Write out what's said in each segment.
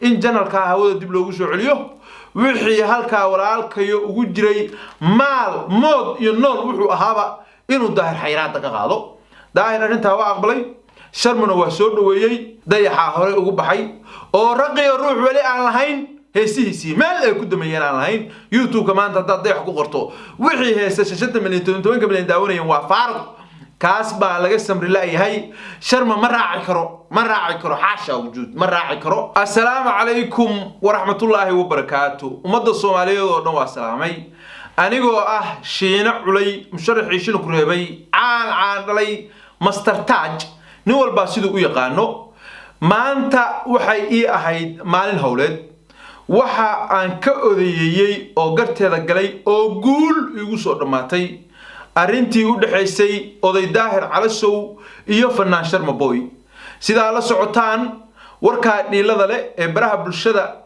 In janalkaa hawada dib loogu soo celiyo wixii halkaa walaalkayo ugu jiray, maal, mood iyo nool wuxuu ahaaba, inuu Daahir xayraadda ka qaado. Daahir arrintaa waa aqbalay, Sharmuna waa soo dhoweeyey. Dayaxaa horey ugu baxay oo raqiyo ruux weli aan lahayn, heesihiisii meel ay ku dameeyeen aan lahayn. YouTube-ka maanta haddaad Dayax ku qorto, wixii heesa 50 milyan, 10 milyan daawanayeen waa faaruq. Kaas baa laga samri la'yahay. Sharma ma raaci karo, ma raaci karo, xaasha wujuud, ma raaci karo. Assalaamu calaykum waraxmatullaahi wabarakaatu. Ummadda Soomaaliyeed oo dhan waa salaamay. Anigoo ah Shiine Culay, musharaxii shilinku reebay, caan caan dhalay, Master Taj, nin walbaa siduu u yaqaano. Maanta waxay ii ahayd maalin howleed. Waxa aan ka odayeeyey oo garteeda galay oo guul iigu soo dhammaatay arrintii u dhexaysay oday Daahir Calasow iyo fanaan Sharma Boy. Sidaa la socotaan, warkaa dhiilada leh ee baraha bulshada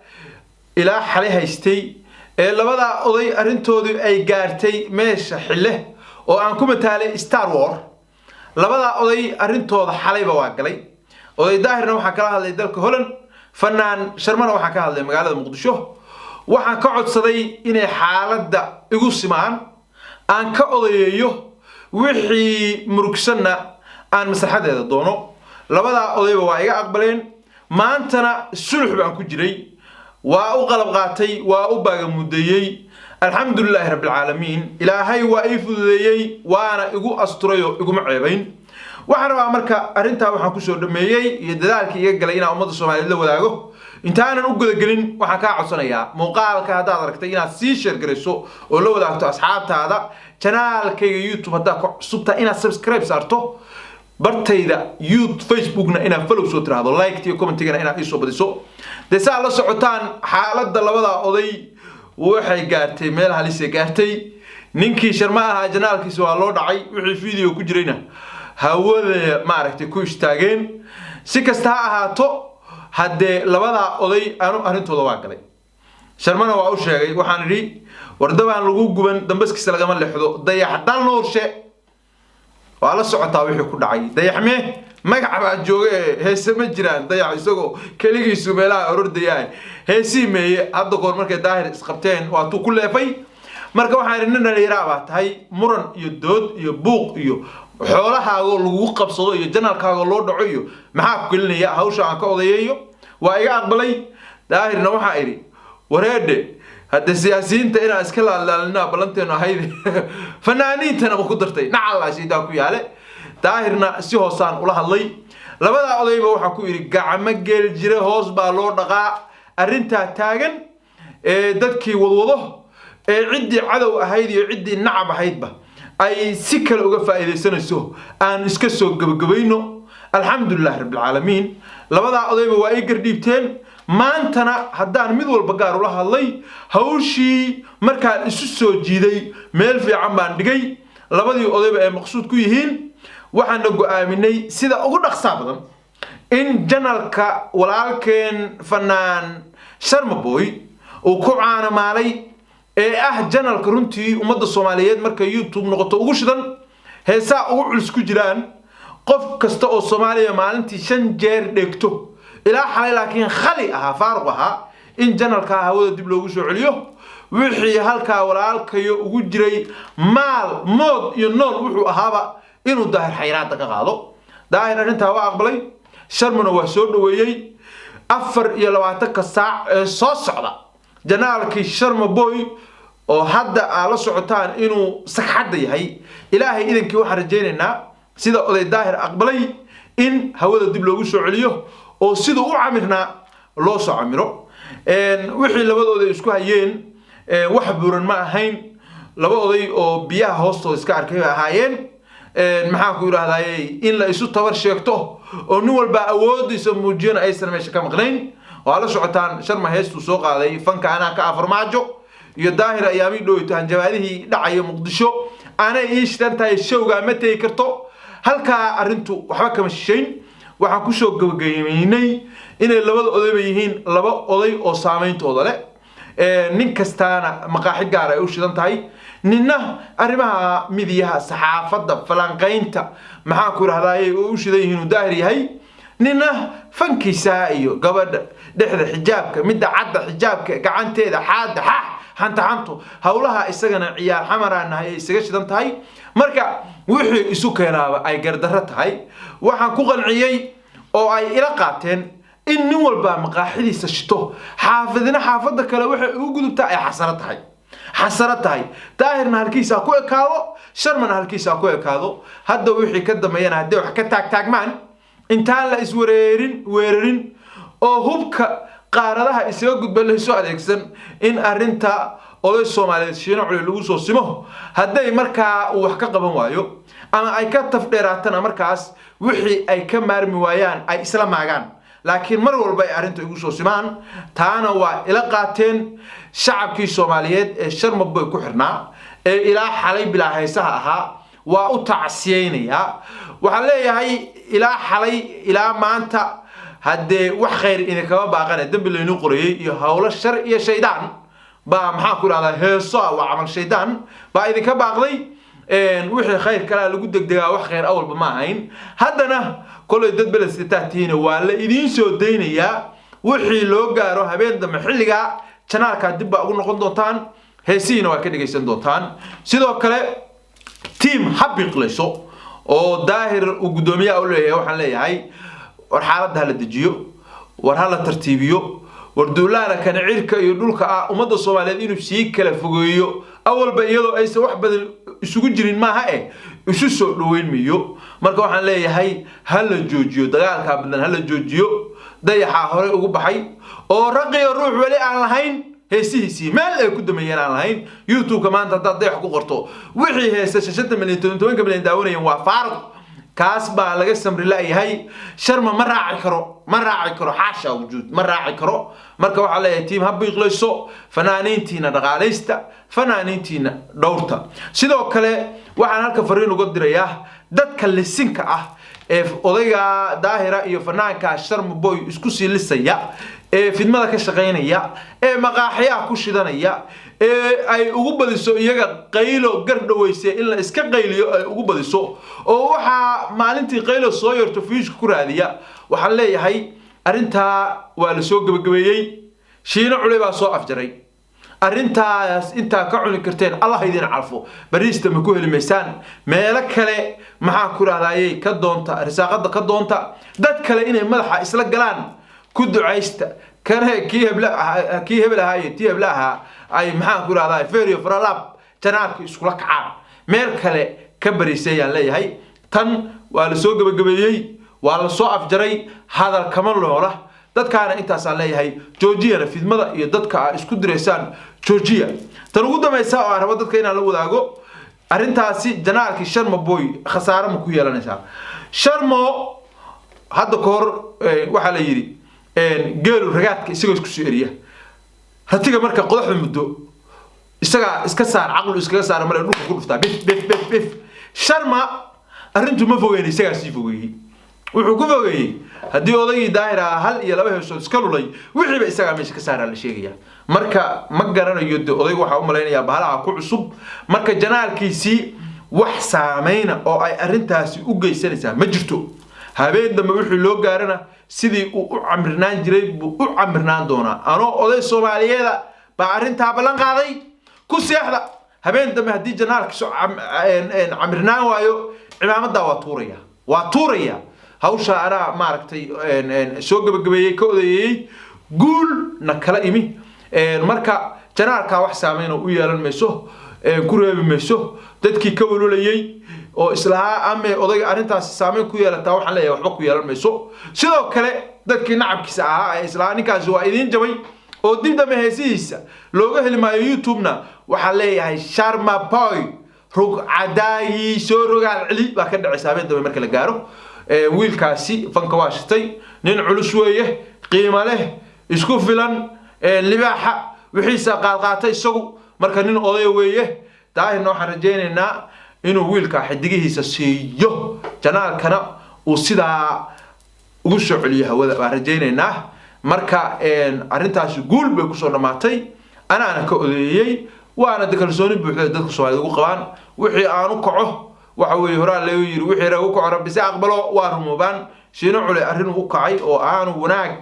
ilaa xalay haystay ee labadaa oday arrintoodii ay gaartay meesha xille oo aan ku mataalay Star War, labadaa oday arrintooda xalayba waa galay. Oday Daahirna waxaan kala hadlay dalka Holland, fanaan Sharmana waxaan ka hadlay magaalada Muqdisho. Waxaan ka codsaday inay xaaladda igu simaan, aan ka odayeeyo, wixii murugsanna aan maslaxadeeda doono. Labadaa odayba waa iga aqbaleen. Maantana sulux baan ku jiray, waa u qalab qaatay, waa u baagamudeeyey. Alxamdulilaahi rabbilcaalamiin, Ilaahay waa ii fududeeyey, waana igu asturay oo iguma ceebayn. Waxaan rabaa marka arrintaa waxaan kusoo dhameeyey iyo dadaalkii iga galay inaan ummadda Soomaaliyeed la wadaago. Intaanan u gudagelin, waxaan kaa codsanayaa muuqaalka haddaad aragtay inaad sii share garayso oo la wadaagto asxaabtaada. Channelkayga YouTube haddaad ku cusubtahay, inaad subscribe saarto, bartayda yout Facebookna inaad follow soo tiraahdo, like iyo commentigana inaad iisoo badiso. Dee saa la socotaan, xaaladda labada oday waxay gaartay meel halisay gaartay. Ninkii Sharma ahaa channelkiisa waa loo dhacay, wixii video ku jirayna hawada maaragtay ku istaageen. Si kasta ha ahaato, haddee labadaa oday anu arrintooda waa galay, Sharmana waa u sheegay. Waxaan idhi, wardabaan lagu guban dambaskiisa lagama leexdo. Dayax Dalnuurshe waa la socotaa wixii ku dhacay. Dayaxmee magaca baa jooga ee heese ma jiraan. Dayax isagoo keligiisu meelaha orordayaa, heesii meeye? Hadda goor markay Daahir isqabteen waa tuu ku leefay. Marka waxaan idhi, nin dhalinyaraa baa tahay, muran iyo dood iyo buuq iyo xoolahaagoo lagugu qabsado iyo channelkaagoo loo dhaco iyo maxaa ku gelinaya? Hawsha aan ka odayeeyo. Waa iga aqbalay. Daahirna waxaa idhi, wareedhe, hadde siyaasiyiinta inaan iska laalaalinaa ballanteenu ahayd, fanaaniintana ma ku dartay? Nacallaa shaydaa ku yaale. Daahirna si hoosaan ula hadlay. Labadaa odayba waxaa ku idhi, gacmo geel jire hoos baa loo dhaqaa. Arrintaa taagan ee dadkii wadwado ee ciddii cadow ahayd iyo ciddii nacab ahaydba ay si kale uga faa'iidaysanayso, aan iska soo gebagabayno. Alxamdulilahi rabbilcaalamiin, labadaa odayba waa ii gardhiibteen. Maantana haddaan mid walba gaar ula hadlay, hawshii markaan isu soo jiiday meel fiican baan dhigay. Labadii odayba ay maqsuud ku yihiin. Waxaana go'aaminay sida ugu dhaqsaa badan in channelka walaalkeen fanaan Sharma Boy uu ku caanamaalay, ee ah channelka runtii ummadda Soomaaliyeed markay YouTube noqoto ugu shidan, heesaa ugu culus ku jiraan, qof kasta oo Soomaaliya maalintii 5 jeer dheegto, ilaa xalay laakiin khali ahaa, faaruq ahaa, in channelkaa hawada dib loogu soo celiyo wixii halkaa walaalkayo ugu jiray, maal, mood iyo nool wuxuu ahaaba, inuu Daahir xayraadda ka qaado. Daahir arrintaa waa aqbalay, Sharmuna waa soo dhoweeyey. 24-ka saac ee soo socda, channelkii Sharma Boy oo hadda aa la socotaan inuu sagxadda yahay, Ilaahay idankii waxaan rajaynaynaa sida oday Daahir aqbalay in hawada dib loogu soo celiyo oo siduu u camirnaa loo soo camiro. Wixii labadooda isku hayeen wax buuran ma ahayn. Laba oday oo biyaha hoostooda iska arkay bay ahaayeen. Maxaan ku idhahdaye, in la isu tabar sheegto oo nin walba awoodiisa muujiyana aysan meesha ka maqnayn. Waa la socotaan Sharma heestuu soo qaaday, fanka anaa ka Afarmaajo iyo Daahir ayaamii dhoweyto hanjabaadihii dhacaya Muqdisho aanay ii shidan tahay, showgaa ma tegi karto. Halkaa arrintu waxba kama shishayn. Waxaan kusoo gabagabeynay inay labada odayba yihiin laba oday oo saameyntooda leh, nin kastaana maqaaxi gaar ay u shidan tahay, ninna arrimaha midiyaha, saxaafadda, falanqaynta, maxaan ku idhahdaye, oo u shidan yihiin uu Daahir yahay. Nina fankiisa iyo gabadha dhexda xijaabka, midda cadda xijaabka, gacanteeda xaadda xax xanta xanto, howlaha isagana ciyaar xamaraan nahay ay isaga shidan tahay. Marka wixii isu keenaaba ay gardarro tahay. Waxaan ku qanciyey oo ay ila qaateen in nin walba maqaaxidiisa shito, xaafidina xaafadda kale waxay ugu gudubtaa ay xasaro tahay, xasaro tahay. Daahirna halkiisa ku ekaado, Sharmana halkiisa ku ekaado. Hadda wixii ka dambeeyana hadday wax ka taagtaagmaan, intaan la iswareerin weerarin oo hubka qaaradaha isaga gudba laysu adeegsan, in arrinta oday Soomaaliyeed Shiino Culi lagu soo simo. Hadday markaa uu wax ka qaban waayo ama ay ka tafdheeraatana, markaas wixii ay ka maarmi waayaan ay isla maagaan, laakiin mar walba ay arrinta igu soo simaan. Taana waa ila qaateen shacabkii Soomaaliyeed ee Sharma Boy ku xirnaa ee ilaa xalay bilaa heesaha ahaa. Waa u tacsiyeynayaa, waxaan leeyahay ilaa xalay ilaa maanta haddee wax khayr idinkama baaqane, dembi laynuu qorayey iyo howlo shar iyo shaydaan baa, maxaan ku idhahdaa, heeso ah waa camal shaydaan baa idinka baaqday. Wixii khayr kalaa lagu degdegaa, wax khayr awalba ma ahayn. Haddana kolay dad beled sitaa tihiina, waa la idiin soo daynayaa wixii loo gaaro habeen dambe xilligaa. Janaalkaa dib baa ugu noqon doontaan, heesihiina waa ka dhegaysan doontaan. Sidoo kale team habiqlayso oo Daahir uu guddoomiyaha u leeyahay, waxaan leeyahay war xaaladda hala dejiyo, war hala tartiibiyo, war duulaana kan cirka iyo dhulka ah ummadda Soomaaliyeed inuu sii kala fogeeyo, awalba iyadoo aysan wax badan isugu jirin maaha isu soo dhaweyn miyo. Marka waxaan leeyahay ha la joojiyo dagaalka badan, ha la joojiyo. Dayaxaa horey ugu baxay oo raqiyo ruux weli aan lahayn heesihiisii meel ay ku dameeyeen aan lahayn. YouTube-ka maanta haddaad dayax ku qorto, wixii heesta 50 milyan, 10 milyan daawanayeen waa faaruq. Kaas baa laga samri la'yahay. Sharma ma raaci karo, ma raaci karo, xaasha wujuud, ma raaci karo. Marka waxaa leeyahay tiim ha biiqlayso, fanaaniintiina dhaqaalaysta, fanaaniintiina dhowrta. Sidoo kale waxaan halka fariin uga dirayaa dadka lisinka ah ee odayga Daahira iyo fanaanka Sharma Boy isku sii lisaya, ee fidmada ka shaqaynaya, ee maqaaxiyaha ku shidanaya, ee ay ugu badiso iyaga qaylo gardhaweyse in la iska qayliyo ay ugu badiso, oo waxaa maalintii qaylo soo yarto fiishka ku raadiya. Waxaan leeyahay arrintaa waa la soo gebagabeeyey, Shiino Culey baa soo afjaray arrintaas. Intaa ka cuni karteen Allah idin calfo, bariista ma ku heli maysaan. Meelo kale maxaa ku rahdayay ka doonta risaaqada, ka doonta dad kale inay madaxa isla galaan ku ducaysta. Kane kii hebla, kii hebel ahaa iyo tii hebla ahaa ay maxaa ku rahdaa ferio faralaab janaarka iskula kacaan, meel kale ka bariisayaan leeyahay. Tan waa la soo gebagabeeyey, waa la soo afjaray, hadal kama noola. Dadkaana intaasaan leeyahay, joojiyana fidmada iyo dadka aa isku diraysaan, joojiya. Tan ugu dambaysa oo aan rabo dadka inaan la wadaago arrintaasi, janaalkii Sharma Boy khasaare ma ku yeelanaysaa? Sharmo hadda ka hor waxaa la yidhi geelu ragaadka isagoo isku soo eriya, ratiga marka qodaxda muddo isagaa iska saar, caqlu iskaga saara male, dhulka ku dhuftaa bif bif bif bif. Sharma arrintu ma fogeyn, isagaa sii fogeeyey. Wuxuu ku fogeeyey haddii odaygii Daahir ahaa 1 iyo 2 heesood iska lulay, wixiiba isagaa meesha ka saaraa la sheegaya. Marka ma garanayo de odaygu, waxaa u malaynayaa bahalaha ku cusub. Marka janaalkiisii wax saameyna oo ay arrintaasi u geysanaysaa ma jirto. Habeen dambe wixii loo gaarana sidii uu u camirnaan jiray buu u camirnaan doonaa. Anoo oday Soomaaliyeeda baa arrintaa ballan qaaday, ku seexda. Habeen dambe haddii janaalkiisu camirnaan waayo, cimaamadaa waa tuuraya, waa tuuraya. Hawsha anaa maaragtay soo gebagabeeyey, ka odayeeyey, guulna kala imi. Marka janaalkaa wax saameyn oo u yeelan mayso, ku reebi mayso. Dadkii ka walolayey oo islahaa ame odayga arrintaasi saameyn ku yeelataa, waxaan leeyahay waxba ku yeelan mayso. Sidoo kale dadkii nacabkiisa ahaa ee islahaa ninkaasi waa idiin jabay oo dib dambe heesihiisa looga heli maayo YouTube-na, waxaan leeyahay Sharma Boy rug cadaagii soo rogaal celi baa ka dhacaysa habeen dambe marka la gaaro. Wiilkaasi fanka waa shitay, nin culus weeye, qiimo leh, isku filan, libaaxa wixiisa qaadqaatay isagu. Marka nin odaya weeye. Daahirna waxaan rajaynaynaa inuu wiilka xidigihiisa siiyo, janaalkana uu sidaa ugu soo celiyo hawada baan rajaynaynaa. Marka arrintaasi guul bay kusoo dhammaatay, anaana ka odeeyey, waana de kalsooni buuxda dadka Soomaalida ugu qabaan. Wixii aanu kaco waxa weeye horaa lagu yiri, wixii ragu kaco Rabbi si aqbalo waa rumoobaan. Shiino Culey arrin u kacay oo aanu wanaag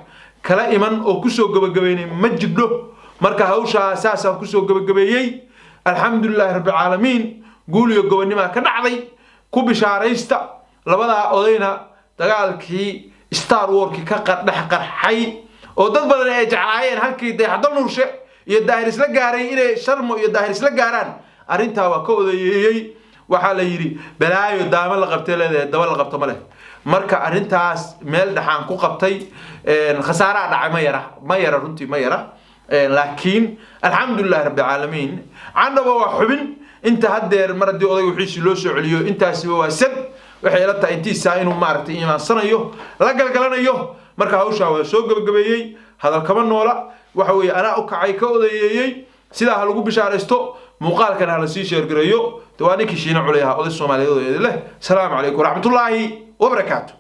kala iman oo kusoo gabagabeynay ma jidho. Marka hawshaa saasaan kusoo gabagabeeyey, alxamdulilaahi rabbilcaalamiin, guul iyo gobonimaa ka dhacday. Ku bishaaraysta labadaa odayna dagaalkii Star Warkii ka dhex qarxay oo dad badan ay jeclaayeen, halkii Dayaxdal Nuurshe iyo Daahir isla gaaray inay Sharmo iyo Daahir isla gaaraan, arrintaa waa ka odayeeyey. Waxaa la yidhi balaayo daama la qabtay leedahay, daba la qabto ma leh. Marka arrintaas meel dhexaan ku qabtay, khasaaraa dhacay ma yara, ma yara runtii, ma yara, laakiin alxamdulilahi rabbilcaalamiin. Candhaba waa xubin inta haddeer mar haddii odayga wixiisii loo soo celiyo, intaasiba waa sad. Waxay ila tahay intiisaa inuu maaragtay iimaansanayo, la galgalanayo. Marka hawshaa waa soo gabagabeeyey, hadal kama noola. Waxa weeye anaa u kacay, ka odayeeyey. Sidaa ha lagu bishaaraysto, muuqaalkana ha la sii sheergareeyo. Waa ninkii Shiino Culey ahaa, oday Soomaaliyeed oo idin leh salaamu calaykum waraxmatullaahi wabarakaatu.